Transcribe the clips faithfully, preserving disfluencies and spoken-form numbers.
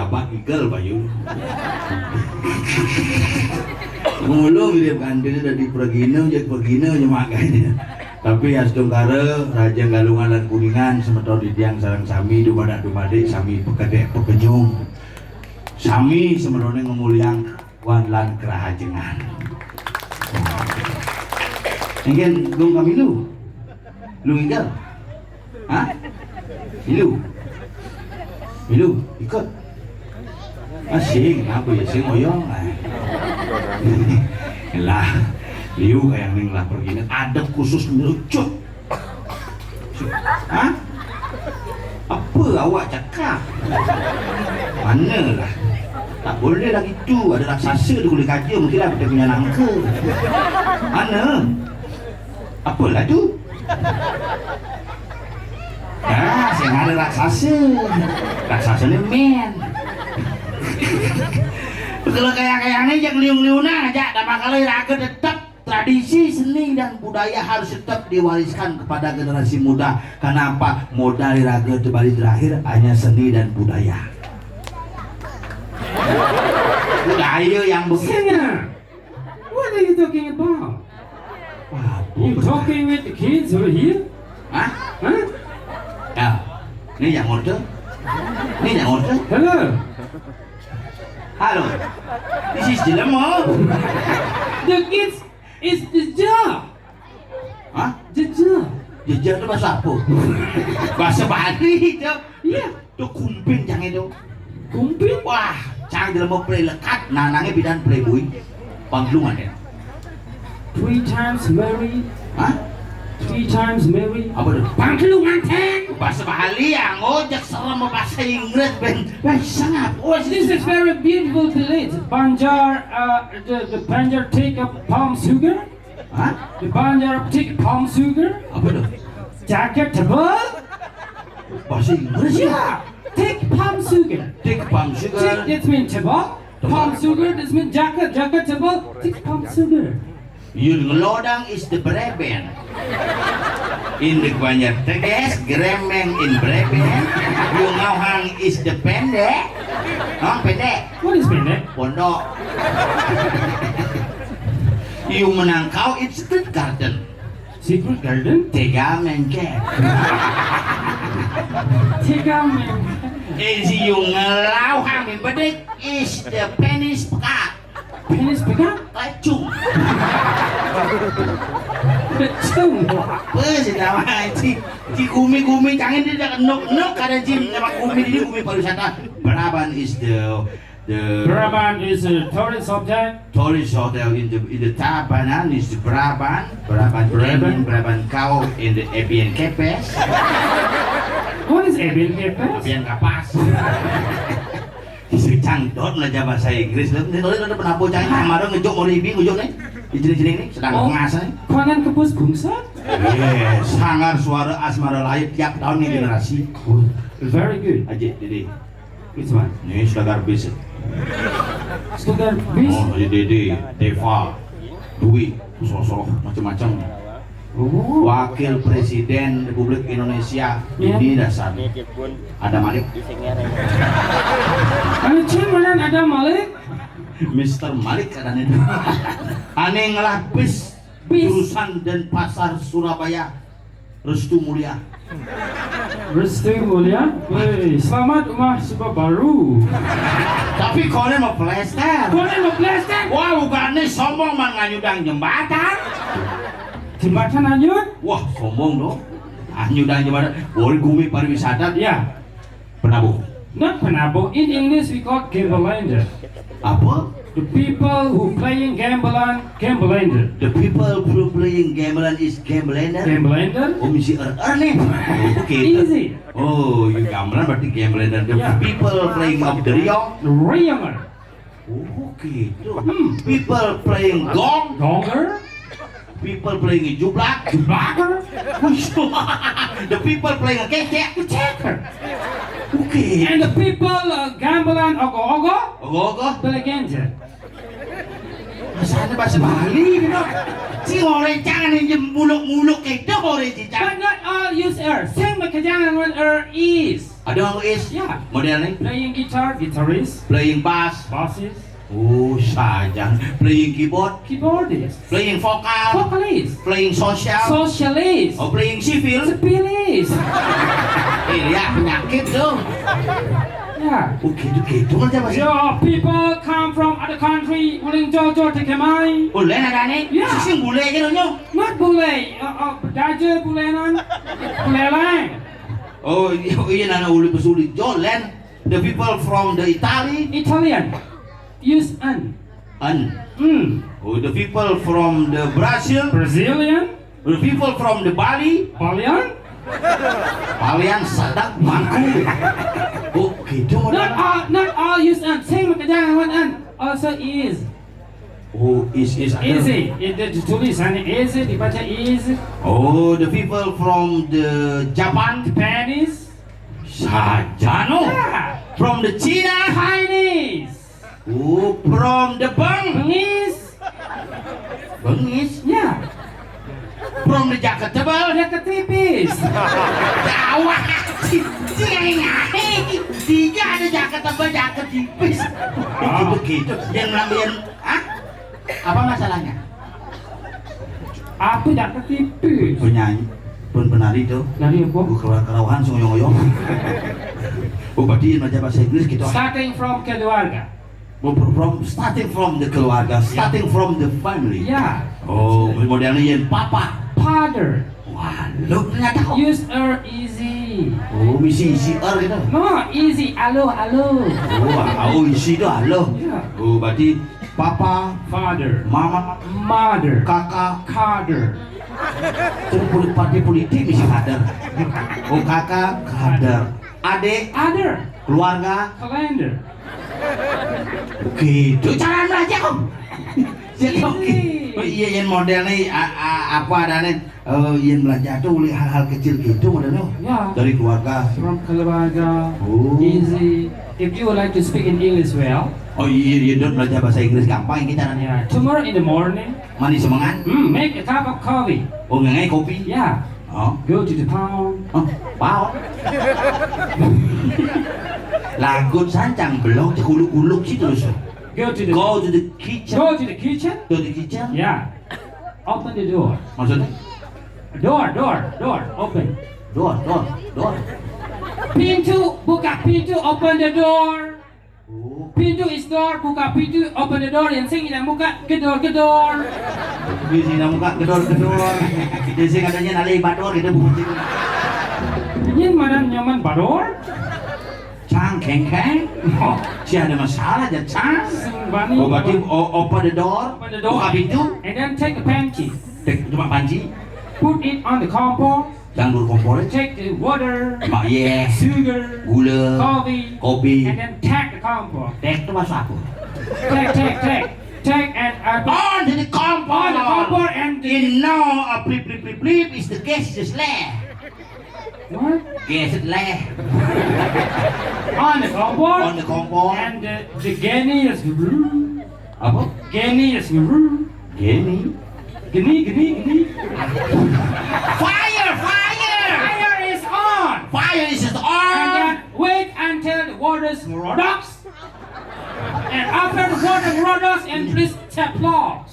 Abah igel, Bayu. Mulu mirip kantin dari pergina, jadi pergina nyemak kayaknya. Tapi astungkara, Raja Galungan lan Kuningan, semeton titiang sareng sami, dumadak-dumadik, sami pekedek pekenyung. Sami semetone ngemuliang wan lan kerahajengan. Engken, Gung Kamilu. Lu ingkar? Hah? Milu. Milu, ikut. Ah, sing, apa ya, sing oyong. Ah. Lah, liu kayak ning lah pergi. Ada khusus melucut. Hah? Apa awak cakap? Mana lah? Tak boleh lah gitu. Ada raksasa tu boleh kaja, mungkin lah kita punya nangka. Mana? Apalah tu? Ah, sing ada raksasa. Raksasa ni men. Kalau kayak-kayak ni, jangan liung-liunan aja. Dah bakal raga tetap tradisi seni dan budaya harus tetap diwariskan kepada generasi muda. Karena apa? Modal raga terbalik terakhir hanya seni dan budaya. Budaya yang begitu. Singer, what are you talking about? Wah, you talking with the kids over here? Hah? Huh? Ya, ini yang order. Ini yang order. Hello. Halo. This is the lemo. The kids is the job. Hah? Jeja. Jeja itu bahasa apa? Bahasa Bali itu. Iya. Itu kumpin cang itu. Kumpin? Wah, cang jelema play lekat, nanangnya bidan playboy. Pangglungan ya. Three times married. Hah? Three times married. Apa tuh? Pangglungan, Teng. Bahasa Bali ya, ngojek serem bahasa Inggris, Ben. Ben, sengap. What's this? This is very beautiful village. Banjar, uh, the, the Banjar take a palm sugar. Hah? The Banjar take palm sugar. Apa tuh? Jacket tebal. Bahasa Inggris ya? Yeah. Take palm sugar. Take palm sugar. Take, that means tebal. Tebal. Palm sugar, that means jacket, jacket tebal. Take palm sugar. Yun ngelodang is the breben. In the Banjar teges, gremeng in breben. Yun ngauhang is the pendek. Hah, pendek? What is pendek? Pondok. Yun menangkau is the garden. Secret garden? Tega mengke. Tega mengke. Is yun ngelauhang in bedik is the penis pekat. Penis pekat? Kecung. Kecung. Apa sih nama, ci, ci gumi-gumi cangin dia dah nok-nok kada ci nama gumi ini gumi pariwisata. Braban is the, the Braban is a tourist hotel. Tourist hotel in the, in the Tabanan is the Braban. Braban Braban. Braban Kau in the Abian Kepes. What is Abian Kepes? Abian Kapas. Sing cangdot lah aja bahasa Inggris. Ini tadi ada penapo cang, kemarin ngejok mau ribi ngejok nih. Di jenis-jenis ini sedang, oh, ngasah. Konan kepus bungsa? Eh, Sanggar Suara Asmara lahir tiap tahun nih generasi. Oh, very good. Aja, jadi. Which one? Ini sudah garbis. Sudah garbis? Oh, jadi Dede, Deva, Dwi, sosok macam-macam. Oh. Wakil Presiden Republik Indonesia, ya, ini dasar. Ada Malik. Anu cing mana ada Malik? Mister Malik katanya. Aneh ngelah bis. Bis. Jurusan Denpasar Surabaya. Restu Mulia. Restu Mulia. Woi, selamat rumah suka baru. Tapi konen mau plester. Konen mau plester. Wah, bukannya sombong man nganyudang jembatan. Jembatan anyut? Wah, sombong dong. Anyudang jembatan. Boleh gumi pariwisata. Ya. Penabuh. Not penabuh. In English we call gambelander. Apa? The people who playing gambling, gambelander. The people who playing gambling is gambelander. Gambelander. Oh, mesti er er nih. Oke. Easy. Oh, you gambler berarti gambelander. The, yeah, people playing of the riong. Rionger. Oh, gitu. Hmm. People playing gong. Gonger. People playing jublak. Jublaker. The people playing kecek. Keceker. Oke. And the people, uh, gambling ogo-ogo. Ogo-ogo. Play ganja. Masanya bahasa Bali, you know. Si orang jangan yang muluk-muluk itu orang cicak. But not all use er. Sing makajangan when er is. Ada nganggo is? Ya. Modelné? Playing guitar, guitarist. Playing bass. Bassist. Oh, sajan. Playing keyboard. Keyboardist. Playing vokal. Vocalist. Playing social. Socialist. Oh, playing civil. Civilis. Eh, ya, penyakit tuh. Ya. Oh, gitu-gitu aja masih. Your people come from other country, uling jojo tekemai. Oh, lén adané? Ya. Sing bule aja lo nyong. Not bule, uh, uh, daje bulenan. Buleleng. Oh, iya, oh, iya, nana uli pesulit. Jo, lén. The people from the Italy. Italian. Use an. An. Hmm. Oh, the people from the Brazil. Brazilian. The people from the Bali. Balian. Balian sadak mangku. Oh, gitu. Not all, not all use an. Sing makajang an. Also is. Oh, is, is ada. Easy. Itu ditulis hanya easy, dibaca is. Oh, the people from the Japan. Japanese. Sajan, oh. Ya. From the China. Chinese. Oh, from the Bang. Bengis. Bengis. Ya. From the jaket tebal. Dia ketipis. Gawat. Tiga ada jaket tebal, jaket tipis. Begitu. Yang namanya, ah? Apa masalahnya? Apa dia ketipis? Penyanyi, pun penari tuh. Dari apa? Gue keluar kerauhan, sung oyong-oyong. Oh, berarti yang belajar bahasa Inggris gitu. Starting from keluarga. Oh, from, from, starting from the keluarga, starting from the family. Ya. Oh, modelnya yang papa. Father. Wah, lu ternyata kok. Use er easy. Oh, misi isi er gitu. No, easy. Alo, alo. Oh, oh, isi itu halo. Ya. Oh, berarti papa, Father. Mama, Mother. Kakak. Kader. Terus poli- partai politik misi kader. Oh, kakak kader. Adik, Other. Keluarga. Calendar. Gitu cara belajar, Om. Ya, oke. Ini. Oh, iya, yang model nih, a- a- apa adanya? Oh, yang belajar tuh oleh hal-hal kecil gitu modelnya. Ya. Dari keluarga. From keluarga. Oh. Easy. If you would like to speak in English well, Oh, iya, iya, dot belajar bahasa Inggris gampang ini caranya. yeah, tomorrow in the morning, Mandi semengan. mm, make a cup of coffee. Oh, ngai kopi. Yeah. Oh. Go to the pound. Oh, pao. Lagut sancang belok cekuluk-kuluk sih terus. Go to the Go to the kitchen. Go to the kitchen. Go to the kitchen. Yeah. Open the door. Maksudnya? Door, door, door. Open. Door, door, door. Pintu, buka pintu, open the door. Oh. Pintu is door, buka pintu, open the door. Yang sing yang buka, gedor, gedor. Di sini muka gedor-gedor. Di sini katanya nali bador gitu bukan sih. Nyen mana nyaman bador? Cang kengkeng. Oh, si ada masalah aja cang. Sing bani. Oh, berarti o- open the door. Open the door. Buka pintu. And then take the panci. Dek, cuma panci. Put it on the kompor. Jangan dulu kompornya. Take the water, Mak, iya. Sugar, Gula. Coffee, Kopi. And then take the kompor. Dek itu bahasa apa? Take, take, take. Take and uh, On the kompor. On the kompor and the- In now, a plip plip plip plip is the gas is leh. What? Gas is leh. On the kompor. On the kompor. And the, the geni is guru. Apa? Geni is guru. Gini. Geni, geni, geni. Fire, fire. Fire is on. Fire is And on. then wait until the water is merodox. And after the water merodox, and please tap lock.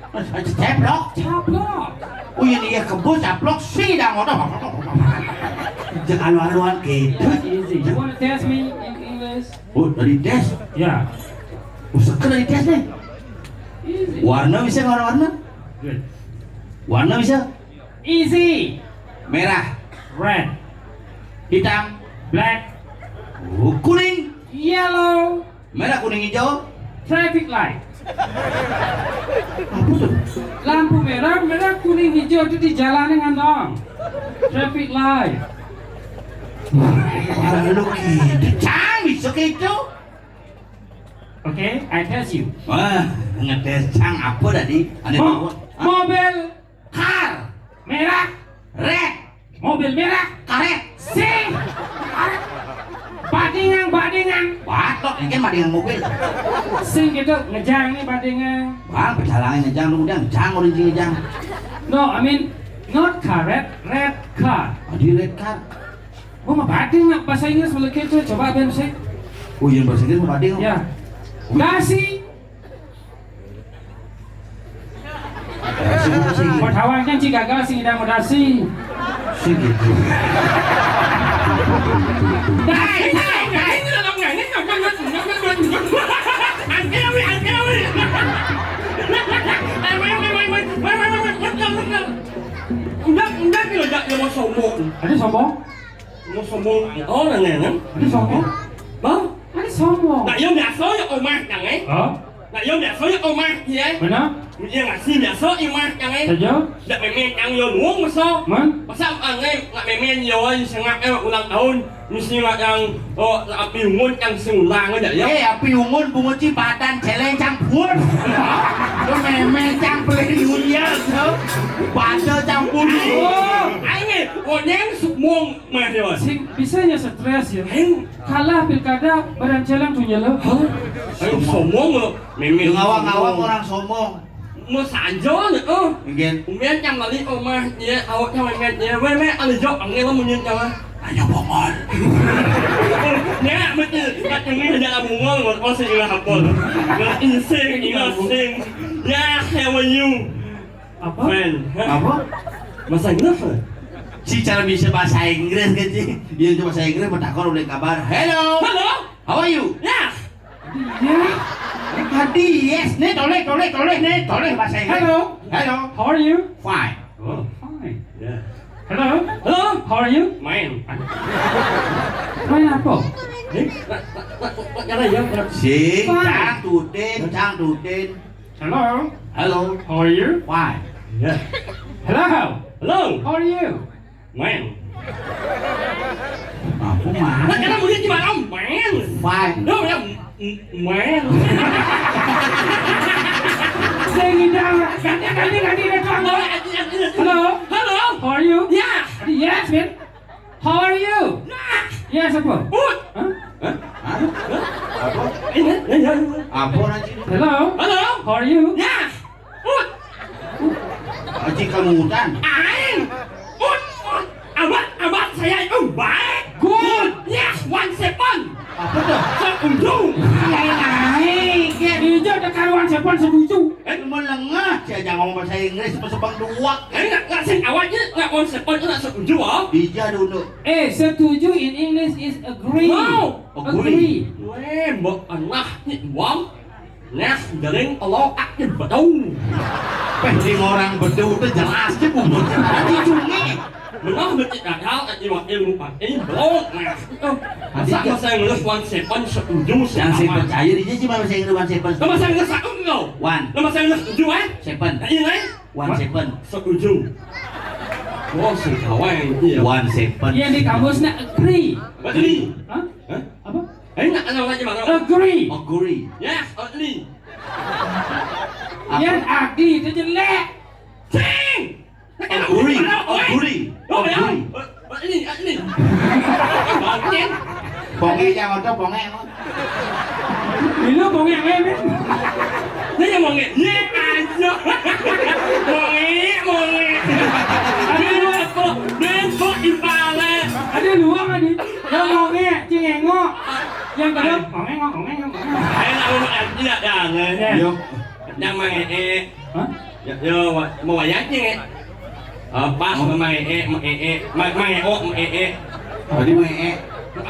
Ceplok. Tap lock. Oh, ini ya kebun ceplok sih dah ngono. Jangan alu-aluan gitu. That's easy. You want to test me in English? Oh, dari tes. Yeah. Oh, seger dari tes nih. Easy. Warna bisa nggak warna? Good. Warna bisa? Easy. Merah, Red. Hitam. Black. Oh, kuning. Yellow. Merah, kuning, hijau. Traffic light. Apa tuh? Lampu merah, merah, kuning, hijau itu di jalan ngandong. Traffic light. Wah, lu gitu, cang, bisa gitu. Okay, I test you. Wah, ngetes cang apa tadi? Ada Mo- tahu? Hah? Mobil, Car. merah, Red. mobil merah, Karet. Sing. Badingang, badingang. Batok, ini kan ada yang mobil. Sing gitu, ngejang nih badingang. Bang, pecalangan ngejang lu udah ngejang orang sini ngejang. No, I mean not karet, red car. Tadi red car. Oh, mabading nak bahasa Inggris melekat tu. Coba ben sih. Oh, yang bahasa Inggris mabading. Ya. Dasi. Dasi apa sih? Padahal kan cik gagal sih, tidak mau dasi. Sih gitu. Dai, dai, dai. Angkewi, angkewi. Udah, udah, udah, udah, udah, mau sombong. Ada sombong? Mau sombong. Oh, nanya, nanya. Ada sombong? Bang? Ada sombong. Nak, yang biasa ya omah, nang, eh? Hah? Nak, yang biasa ya omah, ya. Mana? Yang ngasih biasa imah, nang, eh? Saja? Nak memen, nang, yo nuang, masa? Man? Masa, ah, ngai, nak memen, yo, sengak, eh, ulang tahun. Mesti nak yang, oh, api unggun, yang sing ulang aja, ya. Eh, api unggun, bunga cipadan, celeng campur. Lo memen campur dunia, so. Pada campur. Oh, ayo, oh, yang sumong, mah, ya. Sing, bisanya stres, ya. Ayo. Kalah pilkada, badan celeng tuh, ya, lo. Hah? Ayo, sombong, lo. Memen. Ngawang-ngawang sombong. Orang sombong. Mau saja, oh. Mungkin. Kemudian yang balik omah, ya, awaknya memet, ya, memet, ada jok, panggil lo, mungkin, kawan. Ayo, bongol. Ya, betul. Kat ini ada bongol, mau sih, ilah apa? Ilah insing, ilah sing. Ya, how are you? Apa? Friend. Hah? Apa? Bahasa Inggris, eh? Si cara bisa bahasa Inggris kan, sih? Dia itu bahasa Inggris, bertakon oleh kabar. Hello. Hello. How are you? Ya. Iya. Tadi yes, nih, toleh, toleh, toleh, nih, toleh bahasa Inggris. Hello. Hello. How are you? Fine. Oh, fine. Ya. Hello. Hello. How are you? Main. Main apa? Eh, tak, tak, tak, tak, tak, tak, ya, ya. Sing, fine. Cang tutin, cang tutin. Hello. Hello. How are you? Fine. Ya. Hello. Hello. How are you? Main. Aku main. Nah, kenapa dia cuma main? Fine. Lo ya, m-, m-, main. Saya ngidang. Ganti, ganti, ganti, ganti. Halo, eh, eh, eh. Hello. Hello. How are you? Ya. Yes, man. How are you? Ya. Yes, apa? Ut. Hah? Hah? Hah? Apa? Ini, ya, ya, ya. Apa nanti? Hello. Hello. How are you? Ya. Ut. Aji kamu hutan. Aing. Ut, ut. Abah, abah saya itu baik. Good. Yes, one seven. Apa tuh? Setuju. Lain-lain. Ya, hijau ada karuan seven setuju. Eh, melengah. Saya jangan ngomong bahasa Inggris, sebang dua. Eh, nggak, nggak sih, awalnya nggak one seven, nggak setuju, ah. Bija dulu. Eh, setuju in English is agree. Mau. Agree. Agree. Weh, mbok anak ni, wam. Nah, jaring Allah aktif betul. Peh, di orang betul tuh jelas aja, Bu. Tadi cumi. Benar, betul, gagal, eh, iwak ilmu pakai, bro. Nah, itu. Masa bahasa Inggris one seven setuju. Yang saya percaya di sini cuma bahasa Inggris one seven. Nama saya Inggris satu, no. One. Nama saya Inggris tujuh, eh? Seven. Nah, ini, eh? One seven. Setuju. Oh, si kawan, iya. One seven. Yang di kamusnya agree. Agree. Hah? Hah? Apa? Eh, nak, nak, nak, nak. Agree. Agree. Ya, agree. Apa? Yang agree itu jelek. Cing! Agree. Agree. Oh, ya. Agree. Eh, eh, ini, eh, ini. Bangkit. Bongek yang ada, bongek. Ini bongek, eh, men. Ini yang bongek. Ye, aja. Bongek, bongek. Ada luang. Bengkok, bengkok di pala. Ada luang, ada. Yang bongek, cingengok. Yang kedua, bongek, bongek, bongek. Ayo, nak, nak, nak, nak, nak. Ya. Yuk. Yang bongek, eh. Hah? Ya, ya, wa-, mau wayang, eh. Apa? Mau main, eh, main, eh, ma-, main, oh, main, eh. Tadi main, eh.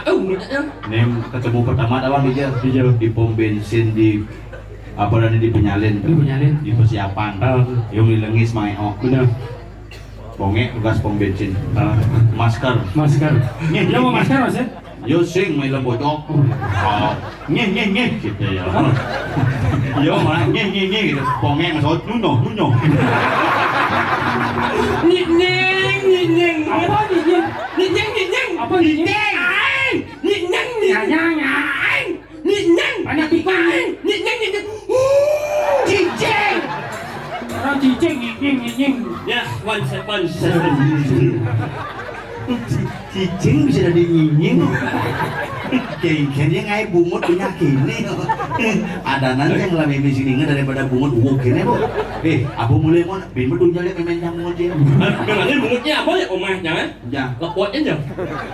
Oh, bener, ya. Nih, ketemu pertama lawan dia. Iya. Di pom bensin di, apa tadi, di Penyalin. Di Penyalin. Di persiapan. Ah. Yang dilengis main, oh. Bener. Bongek bekas pom bensin. Ah. Masker. Masker. Nih, dia mau masker, Mas, ya? Yo sing main lembocok. Oh. Oh. Ngeh, ngeh, ngeh, gitu ya. Yo, malah ngeh, ngeh, ngeh, gitu. Pongeng, so, nunyo, nunyo. Nyik, nyeng, nyik, nyeng. Apa nyik, nyeng? Nyik, nyeng, nyik, nyeng. Apa nyik, nyeng? Nyik, nyeng. Aing. Nyik, nyeng, nyik, nyeng. Nyang, nyang, nyang. Aing. Nyik, nyeng, nyik, nyeng. Cicing. Orang cicing, nyik, nyeng, nyik, nyeng. Ya, one second. Cicing bisa dadi nyinying. Kengken ya ngai bungut punya kini. Adanan yang lebih sini daripada bungut uwuk kene, Bu. Eh, apa mulai mau bin betul jadi pemain yang bungut ya. Memangnya bungutnya apa ya, omah, jangan? Ya. Lepot aja.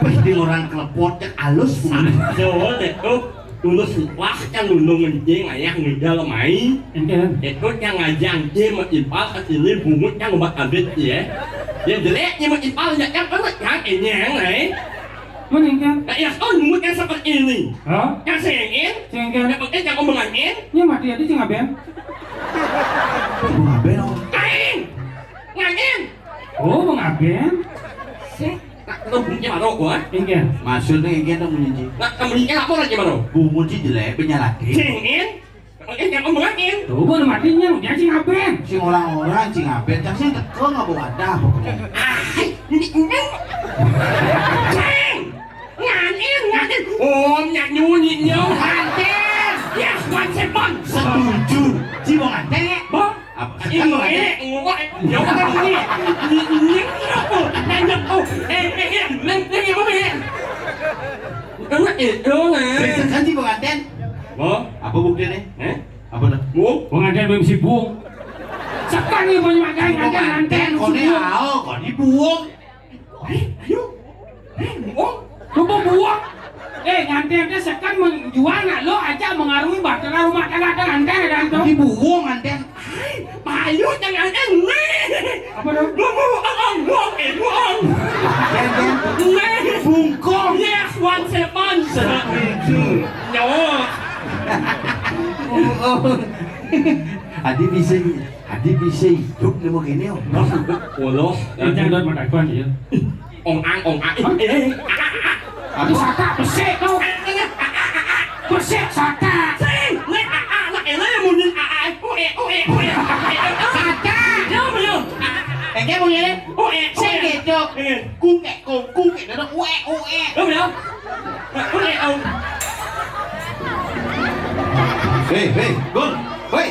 Wih, di orang kelepot kan alus bungut. Jawab deh, tuh. Tulus wah kan lulung ngencing ayah ngidal mai. Enten. Itu yang ngajang je mau ipal ke sini bungut yang obat abit ya. Yang jelek je mau ipal ya yang banget yang ini yang lain. Mana enten? Nah, ya kau bungut yang seperti ini. Hah? Yang sengin. Sengin. Yang penting yang omongan in. Nya mati aja sing aben. Bungut aben, oh. Kain. Ngangin. Oh, Bang Aben. Sing. Nak, lu bunyi mana gua? Enten. Maksudnya enten tuh bunyi. Nak, kamu ini apa lagi mana? Bungut sih jelek, punya laki. Singin. Oke, jangan ngomongin. Tuh, gua matinya, udah sing aben. Sing orang-orang, sing aben, tapi sing teko nggak bawa ada apa kamu? Ah, ini, ini. Sing. Nganin, nganin. Om, nyak nyunyi, nyong. Nganten. Yes, one second. Setuju. Si mau nganten, ya? Boh. Apa? Ini, ini, ini, ini, ini, apa? Nanya, oh, eh, eh, eh, neng, neng, apa, eh? Enak itu, nah. Besok kan si pengantin. Boh. Apa buktinya? Eh? Apa dah? Boh. Pengantin belum sibuk. Sekarang ini banyak makan, makan, makan, kau ini sibuk. Au, kau ini buang. Eh, ayo. Eh, buang. Lu mau buang? Eh, nganten teh sekan menjual nak lo aja mengarungi bahtera rumah tangga teh nganten ada itu. Di buang nganten. Hai, payu jangan nganten. Apa dong? Lu mau buang, buang, eh, buang. Nganten. Nih. Bungkong. Yes, one seven. Setuju. Nyawa. Bungkong. Adi bisa. Adi bisa hidup nih begini, oh. Polos. Ini yang dot matakuan, iya. Ong ang, ong ang. Eh, eh, ah, ah, ah. Aku sata, besik kau. Besik sata. Sing, lek, ah, ah, lek, enak yang muni, ah, ah, oh, eh, oh, eh, oh, eh. Sata. Ya, apa ya? Ah, ah, ah. Engke muni, oh, eh, oh, sing eh. Gitu. Eh. Kungke, kung, kungke, dada, ue, ue. Ya, apa ya? Oh, eh, oh. Hei, hei, Gun. Hei.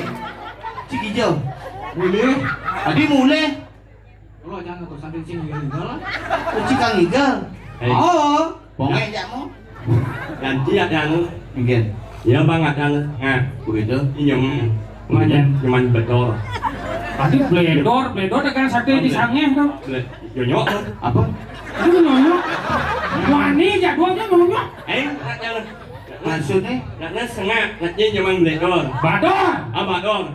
Cik Ijo. Mulai. Adi mulai. Lo jangan tuh sambil sing ngigel. Kucing kang ngigel. Hei. Oh, bongeng jak mau. Ganti ya, yang. Mungkin. Ya, Bang, ada. Nah, begitu. Iya, Mang. Majan. Cuman betul. Tadi bledor, bledor dengan sate di sangeh tuh. Ble-, nyonyok tuh. Apa? Itu nyonyok. Wani jadwalnya nyonyok. Eh, ada. Maksudnya? Nak, nak sengak, nak dia cuman bledor. Bador. Ah, bador.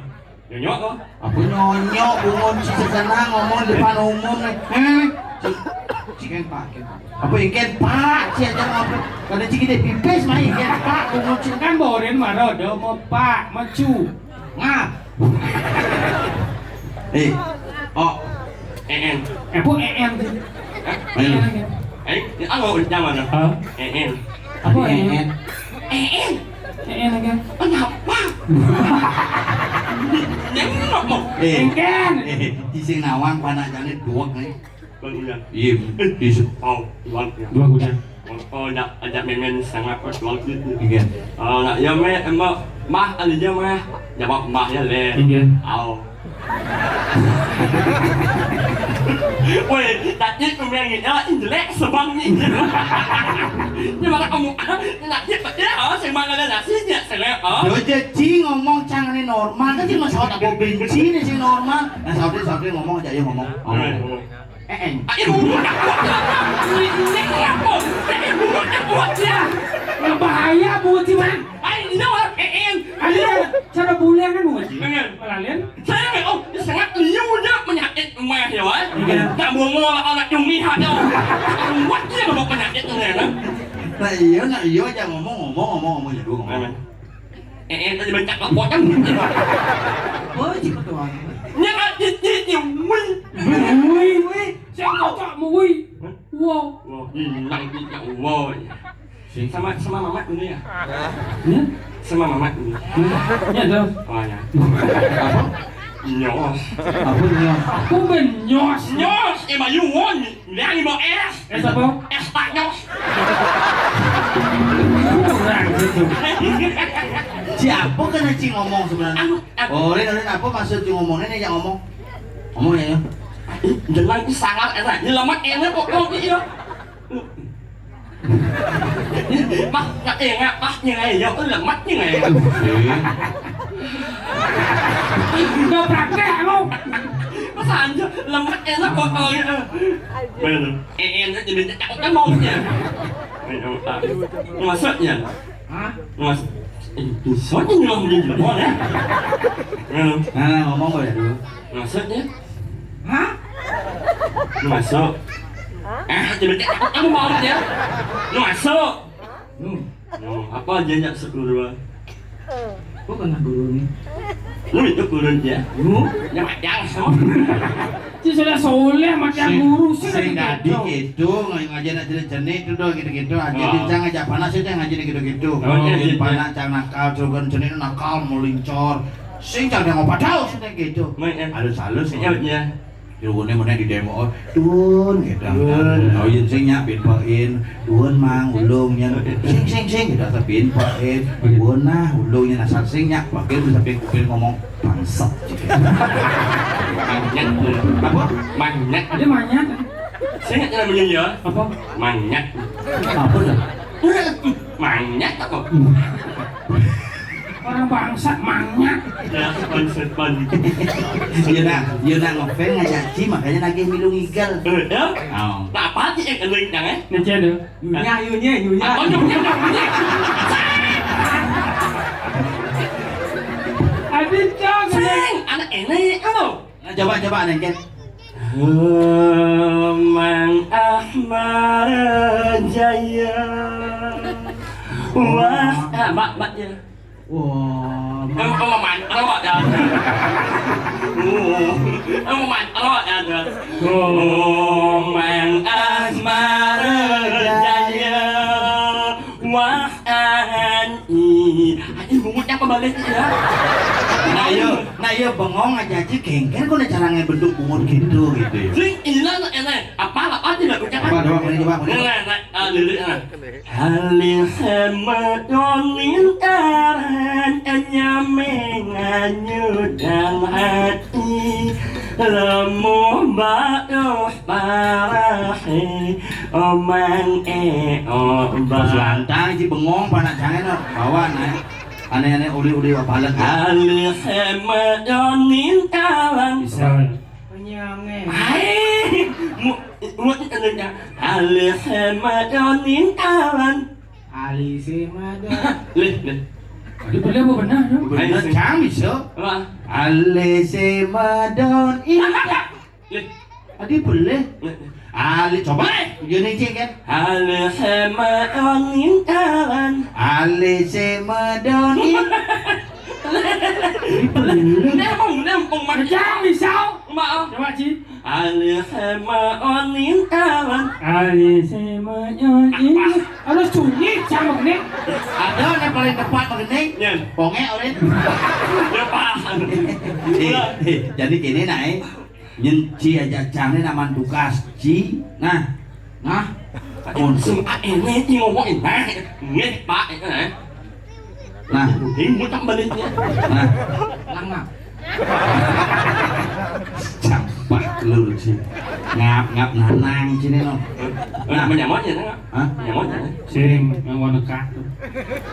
Nyonyok kok. Apa nyonyok, bungut si sesenang ngomong depan umum nih. Eh, si, si kan Pak, kan Pak. Apa yang kan Pak, si aja ngomong. Kalau si gede pipis mah yang kan Pak, bungut si kan borin marah, udah mau Pak, macu. Ngap. Eh, oh. Eh, eh. Eh, bu, eh, eh. Hah? Eh, eh. Eh, ini apa ucapan? Hah? Eh, eh. Apa, eh, eh? Eh, eh. Eh, eh, lagi. Kenapa? Nengok, mau. Eh. Engken. Eh, di sing nawang panak jane duwek, eh. Bang Uyan. Iya, eh, di se- Oh, Bang Uyan. Dua kuda. Oh, oh, nak ajak memen sama kos waktu itu. Iya. Oh, nak, ya, me, emang, mah, ada dia, mah. Jawab mah, ya, le. Iya. Oh. Woi, tadi aku bilang, ya, ini jelek, sebang ni. Dia malah kamu, nak, dia, ya, oh, sebang ada nasinya, selek, oh. Yo, jadi ngomong jangan normal, kan cuma sahabat aku benci ni, si normal. Nah, sahabat, sahabat ngomong aja, ya, ngomong. Ngomong. Ngomong. Eh, eh. Ayo, ngomong. Ini, ini apa? Ini buat apa dia? Nggak bahaya, Bu Jiman. Ayo, ini orang, eh, eh. Ayo, cara bulan kan, Bu Jiman. Dengan. Melalen. Saya, oh, sangat liu dia penyakit rumah ya, Wan. Iya. Tak mau anak cumi ada. Buat dia bawa penyakit ini, kan? Nah, iya, nah, iya, aja ngomong, ngomong, ngomong, ngomong, ya, ngomong. Amin. Eh, eh, tadi baca kok pocong. Oh, cik ketua. Nya, cik, cik, cik, wih. Wih, wih. Saya cocok mau wih. Hah? Wow. Wow, hilang tidak wow. Sama, sama mamat dulu ya. Ya? Sama mamat dulu. Ya, tuh. Oh, ya. Apa? Nyos. Apa nyos? Aku ben nyos. Nyos, eh, Bayu, won. Bilang mau es. Es apa? Es tanyos. Kurang gitu. Siapa kena cing ngomong sebenarnya? Anu, anu. Oh, Rin, Rin, apa maksud cing ngomongnya nih yang ngomong? Ngomong ya, ya. Ih, jangan sangat enak. Ini lemak enak kok, kok, iya. Mah, nggak enak, mah, nyengayok, lemak, nyengayok. Udah praktek, aku. Masa anjir, lemak enak kok kalau gitu. Bener. Eh, enak jadi cakep kan maunya. Maksudnya? Hah? Mas, eh, bisa aja nyuruh beli jempol ya. Nah, nah, ngomong boleh dulu. Maksudnya? Hah? Masuk. Ah, jadi aku mau ya. Lu masuk. Hmm. Oh, apa aja nyak sekolah? Kok kena guru nih? Lu itu guru ya? Lu? Ya macam sama. Ci sudah soleh macam guru sih sing dadi gitu. Gitu, ngaji nak jenis-jenis itu doh gitu-gitu aja. Oh. Dia jangan aja panas itu ngaji gitu-gitu. Oh, iya, iya, iya. Panas jangan nakal, cuman jenis nakal mau lincor. Sing jangan mau padahal sih gitu. Iya, iya. Halus-halus. Iya, iya. Jurune meneh di demo, "Duun," gitu. Duun. Oh, yen sing nyak bin pain, "Duun, Mang, ulung," nyen. "Sing, sing, sing," gitu, asa bin pain. "Duun, nah, ulung," nyen, asal sing nyak pain, bisa bin kuping ngomong, "Bangsat," gitu. Manyat. Apa? Manyat. Ada manyat. Sing nyak namanya ya? Apa? Manyat. Apa dah? Manyat apa? Orang bangsat manyat. Ya, sepan-sepan. Yuna, Yuna ngefans ngajak Ci, makanya lagi milu ngigel. Eh, ya? Oh. Nah, apa sih yang kena yang, eh? Ngecen tuh. Nyunya, yunya, yunya. Apa nyunya, nyunya? Aduh, cong. Sing, anak ini, kamu. Nah, coba, coba, Neng, Ken. Mang Ahmad Jaya. Wah, ah, Mbak, Mbak, ya. Wah, Mang. Kamu, kamu mantra, ya? Kamu mantra, ya? Oh, Mang Ahmad Jaya. Wah, Ani. Ani bungut apa balik ya? Nah, iya, nah, iya, bengong aja, Ci, kengken, kok cara ngebentuk bungut gitu, gitu ya. Sing, ini lah, enak. Apa, apa sih lagunya? Apa, coba, boleh, coba, boleh. Nah, nah, ah, lirik, nah. Halih sama donin karan, nyameng anyudan hati. Lemu baduh parahe, omang e, omang. Pas lantang, Ci, bengong, panak jangan, bawa, nah. Aneh-aneh, uli-uli, apa lagi? Halih sama donin karan. Bisa. Penyange. Hai, mu, mu, halih sama donin karan. Ali si Mada. Lih, lih. Tadi boleh apa benar, no? Benar, Ayo, sing. Cang, bisa. Apa? Ali si Madon ini. Lih. Tadi boleh. Lih, lih. Ali, coba. Lih. Gini, Cik, kan? Ali si Madon intalan. Ali si Madon ini. Tadi boleh. Nempung, nempung, Mak. Cang, bisa. Maaf. Coba, Cik. Ali sama onin kawan. Ali sama nyonya. Harus sunyi sama gini. Ada yang paling tepat begini. Nyen. Ponge orin. Ya paham. Eh, eh, jadi gini, nah, eh. Nyen Ci aja cang ini nama tugas Ci. Nah. Nah. Untuk. Sing A N ini ngomongin. Nah, nggih, Pak, eh. Nah. Ini mutak baliknya. Nah. Langap. Campak lur, Ci. Ngap-ngap nanang sini, no. Nah, menyamanya, nah. Hah? Menyamanya, nah. Sing nganggo nekak tuh.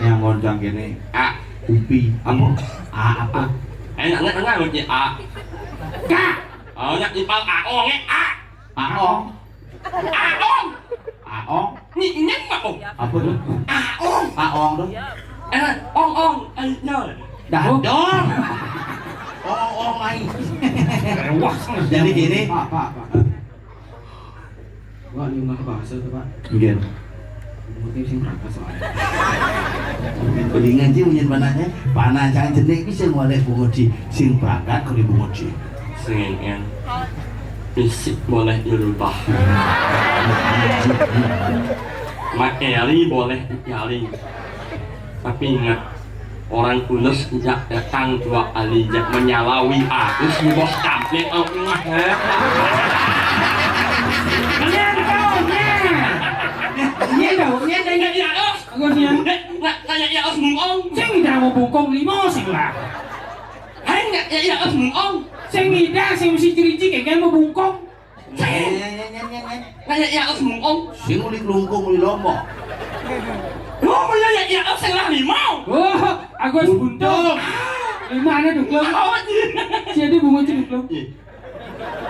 Yang ngoncang kene. A. Kupi. Apa? A apa? Enak, enak, enak, enak, A. Kak. Oh, nak ipal A, oh, nge, A. Aong. Aong. Aong. Ni, nyang apa? Apa tuh? Aong. Aong tuh. Eh, ong, ong. Ayo, nyol. Dadong. Ong, ong, ai. Wah, jadi gini. Pak, Pak, Pak. Wah, ini mah bahasa tuh, Pak. Iya. Mungkin sing berangkat soalnya. Mendingan sih, mungkin panahnya. Panah jangan jenik bisa ngoleh bungut di sing berangkat ke di bungut di. Sing, ya. Fisik boleh dirubah. Materi boleh dicari. Tapi ingat, orang tulus tidak datang dua kali, jak menyalawi arus di bos kampret, oh, emak, eh. Ini ada baunya. Ini ada baunya, ini ada. Aku sih. Nak, nak, nak, ya, os mungong. Sing tidak mau bungkong lima sing lah. Hai, nak, ya, ya, os mungong. Sing tidak, sing mesti cerici kayak mau bungkong. Sing. Nanya ya, aku sembung, Om. Sing uli klungkung, uli lombok. Oh, iya, iya, iya, aku sing lah limau. Oh, Agus Buntung. Buntung. Lima ana duklung. Oh, iya. Jadi bunga duklung. Iya.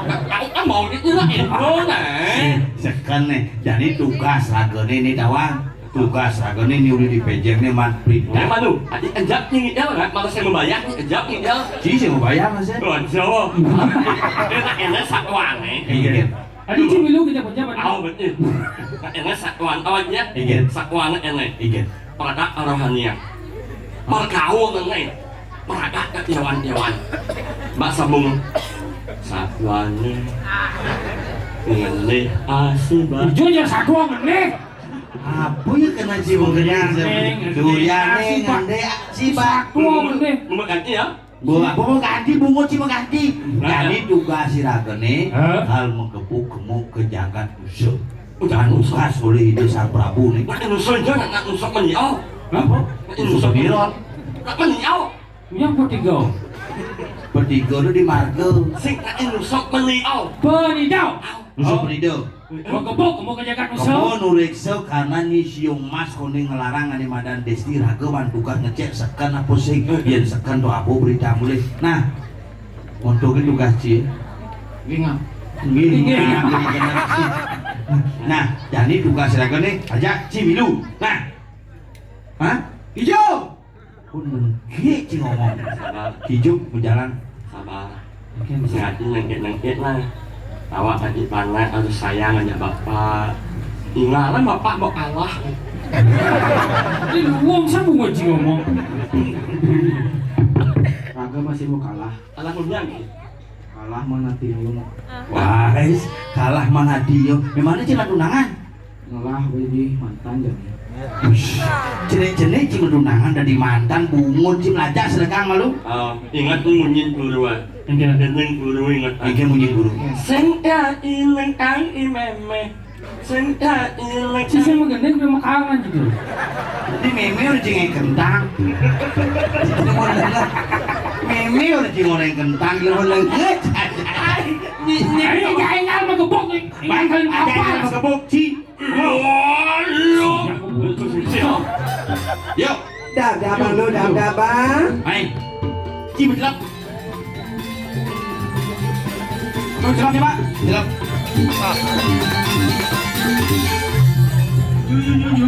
Aku kan mau gitu lah, itu, nah. Sing, seken nih. Jadi tugas ragane ini, Tawang. Tugas ragane ini uli dipejeng nih, man. Prida. Emang lu, tadi ejak nih, ya, nggak? Malah saya membayar nih, ejak nih, ya. Ci, saya membayar, Mas, ya. Oh, jawab. Enak-enak sakuane. Iya. Adi ci milu kita pejabat. Aw, betul. Enak sakuan, awan ya. Iya. Sakuan enak. Iya. Pada rohanian. Mergaul enak. Pada kejawan-jawan. Mbak sambung. Sakuan ini. Ini asih, Mbak. Jujur ya, sakuan ini. Apa ya kena jiwa kena Durian, jiwa? Neng, Durian, neng, neng, si Mbak. Sakuan ini. Mau ganti ya? Bu, apa mau ganti? Bungut sih mau ganti. Nah. Jadi tugas si ragane, hah? Hal mengkepuk gemuk ke jagat usum. Udah tugas oleh Ida Sang Prabu nih. Nak nusuk aja, nak, nak nusuk meniau. Apa? Nak nusuk meniau. Nak meniau. Yang petiga. Petiga tu di marga. Sing nak nusuk meniau. Penidau. Nusuk penidau. Mau kebuk, mau ke jagat musuh. Kemu nureksa karena ni siung mas koning ngelarang ane madan Desti raga wan tugas ngecek seken apa sing. Yen seken tu apa berita mulih. Nah, untuk itu tugas ci. Ingat. Nggih, ingat. Nah, jadi tugas raga ni aja ci milu. Nah. Hah? Ijo. Pun mengki ci ngomong. Sabar. Kijuk berjalan. Sabar. Oke, masih hati nengkit-nengkit lah. Awak tadi panak harus sayang aja bapak. Tinggalan bapak mau kalah. Ini uang saya mau ci ngomong. Raga masih mau kalah. Kalah punya nih. Kalah mana tiung. Wah, guys, kalah mana tiung. Memangnya cina tunangan? Ngelah, weh, di mantan jadi. Jenek-jenek cing tunangan dari mantan bungut cing aja sedekang malu. Ah, ingat munyin guru, ah. Ingat. Gendeng guru ingat. Ingat munyin guru. Sing ya ileng kang imeme. Sing ya ileng. Si sing gendeng dia makanan gitu. Jadi meme udah cing kentang. Meme udah cing goreng kentang, dia mau lengket. Ini ini jangan mau gebok nih. Jangan apa? Jangan mau gebok, Ci. Yo. Dah, dah, Bang, lu dah, dah, Bang. Hai. Ci, bejelap. Lu bejelap, coba. Bejelap. Yu, yu, yu, yu.